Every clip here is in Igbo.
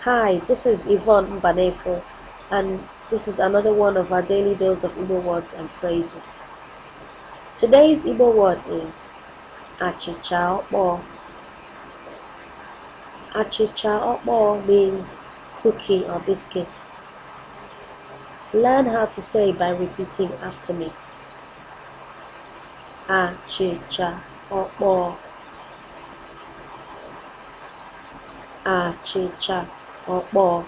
Hi, this is Yvonne Mbanefo, and this is another one of our daily dose of Igbo words and phrases. Today's Igbo word is Achịcha Ọkpọọ. Achịcha Ọkpọọ means cookie or biscuit. Learn how to say by repeating after me. Achịcha Ọkpọọ. Achịcha Ọkpọọ.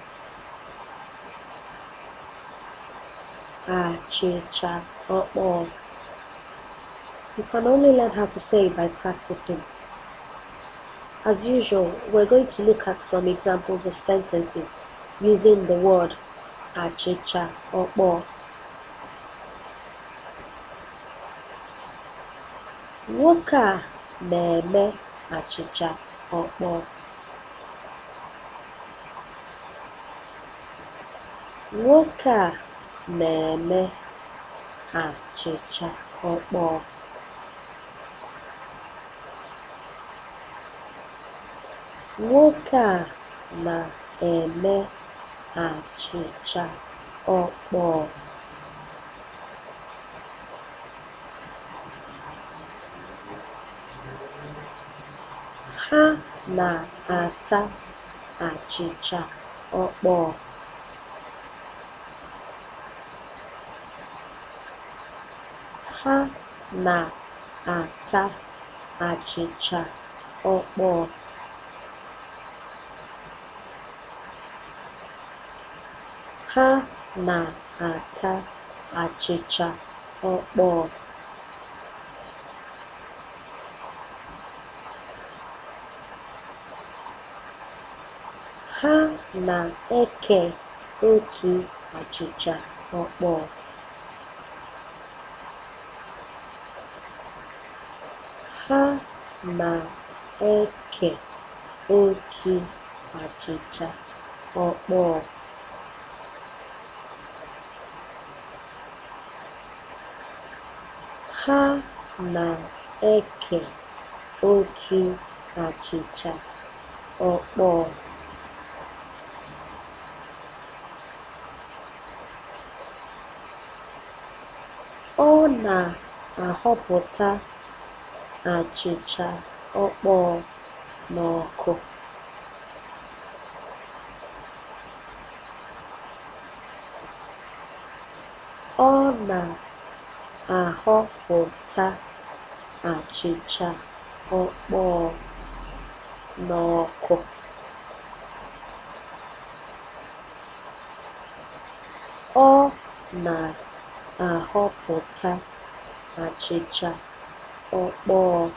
Achịcha Ọkpọọ. You can only learn how to say by practicing. As usual, we're going to look at some examples of sentences using the word achịcha ọkpọọ. Nwoke a na-eme achịcha ọkpọọ. Nwoke a na-eme achịcha ọkpọọ. Nwoke a na-eme achịcha ọkpọọ. Ha na-ata achịcha ọkpọọ. Ha na-ata achịcha ọkpọọ. Ha na-ata achịcha ọkpọọ. Ha na-eke otu achịcha ọkpọọ. Ha na-eke otu achịcha ọkpọọ. Ha na-eke otu achịcha ọkpọọ. Ọ na-ahọpụta achịcha ọkpọọ n'ọkụ. Ọ na-ahọpụta achịcha ọkpọọ n'ọkụ. Ọ na-ahọpụta achịcha ọkpọọ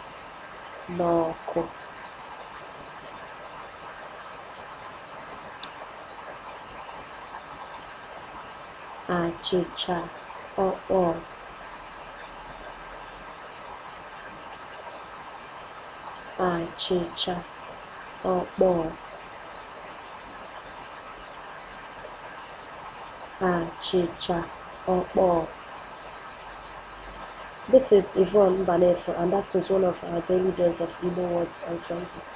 n'ọkụ. Achịcha ọkpọọ. Achịcha ọkpọọ. Achịcha ọkpọọ. This is Yvonne Mbanefo, and that was one of our daily dose of Igbo words and phrases.